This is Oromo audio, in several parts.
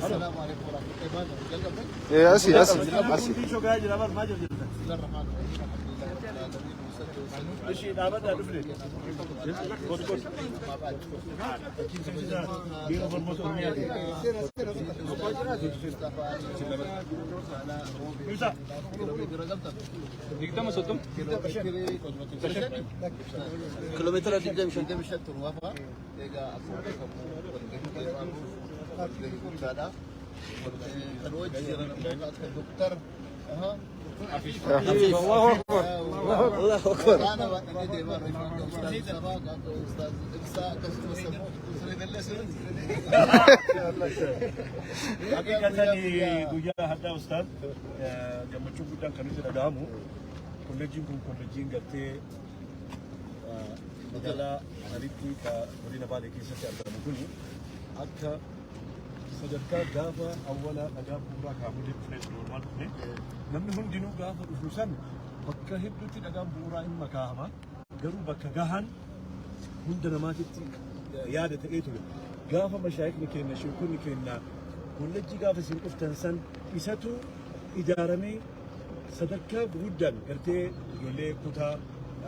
Assalaamu alaikum warahmatullahi wabarakatuh. Jalqabne? Asii asii asii. Bismillahir Rahmanir Rahim. Alhamdulillahi Rabbil Alamin. Wassalatu wassalamu Ishii dhaabadhaa dhufne. Biiroo Barnoota Oromiyaati. Ibsa. 20 Kiiloomeetira 25. 25 turwafa. Egaa akkuma beekamu walgahii deemaa jiru walgahii guddaadha. Kan wajji jiran ammoo akka Doktar Allahu akbar. Allahu akbar. Qaana baadhanii deemaa jiru. Akka Ustaaz Sabaa, akka Ustaaz Ibsaa, akkasumas immoo Haqiiqatan guyyaa hadhaa ustaaz gammachuun guddaan kan nutti dhaga'amu, kolleejjiin kun kolleejjiin gartee magaalaa Alitti ka godina Baalee keessatti argamu kuni akka sadarkaa gaafa awwala dhagaa bu'uuraa kaafnee dhufnee normal dhufne, namni hundinuu gaafa dhufu san bakka hedduutti dhagaan bu'uuraa hin makaa'ama, garuu bakka gahan hunda namaatitti yaada ta'ee ture. Gaafa mashaayikni keenya, sheekonni keenya, kolleejjii gaafa isin dhuftan san isatu ijaaramee sadarkaa guddaan gartee ijoollee kutaa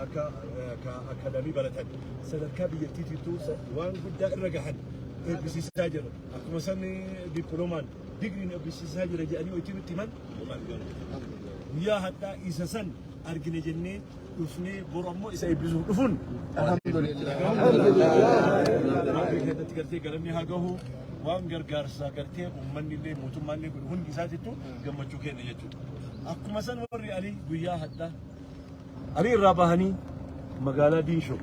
akka akaadaamii baratan sadarkaa biyyattiitittuu waan guddaa irra gahan eebbisiisaa jira. Akkuma san dippiloomaan digriin eebbisiisaa jira jedhanii hojii nutti himan. Guyyaa hadhaa isa san argine jennee dhufnee, boru ammoo isa eebbisuuf dhufuun Rabbii keessatti gartee galanni haa gahu. Waan gargaarsaa gartee uummanni illee mootummaan illee godhu hundi isaatittu gammachuu kenna jechuudha. Akkuma san warri Alii guyyaa hadhaa Alii irraa bahanii magaalaa Diinshoo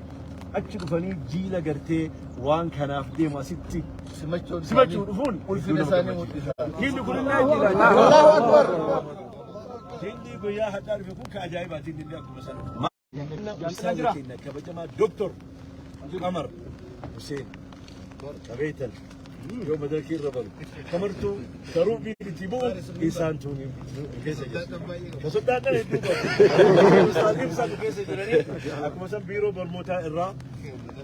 achi dhufanii jiila gartee waan kanaaf deemu asitti Simachuun simachuu dhufuun ulfina isaanii mul'isa. Jiilli kunillee jiila. Allahu akbar. Jiilli guyyaa hadhaa dhufe kun ka ajaa'ibaati, inni illee akkuma sana. Ustaaza keenya kabajamaa Doktor Qamar Hussein qabeetan yoo madarakii irra balu kamartuu karuubii itti bu'u isaan tuuni keessa jiru. Ka soddaadhaan hedduu qabu. Ustaaz Ibsaa nu keessa jiranii, akkuma san biiroo barnootaa irraa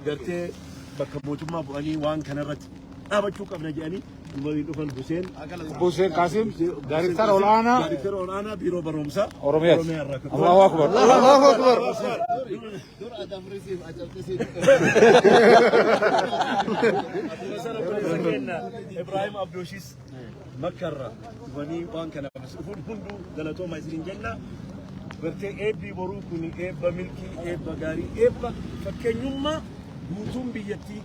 gartee bakka mootummaa bu'anii waan kanarratti dhaabachuu qabna jedhanii waliin dhufan Hussein. Hussein Qaasim, Daariktara Ol'aanaa Daariktara Ol'aanaa Biiroo Barumsaa Oromiyaati. Oromiyaa irraa kan Allahu akbar. Allahu akbar. Dur adamrisiif acabtisiif. Akkuma sana obboleessa keenya Ibrahim Abdooshis Makkarra dhufanii waan kanaaf as dhufuun hunduu galatooma isiniin jenna. Gartee eebbi boruu kun eebba milkii, eebba gaarii, eebba fakkeenyummaa guutuun biyyattii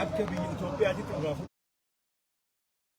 akka biyya Itoophiyaatitti irraa fudhatu.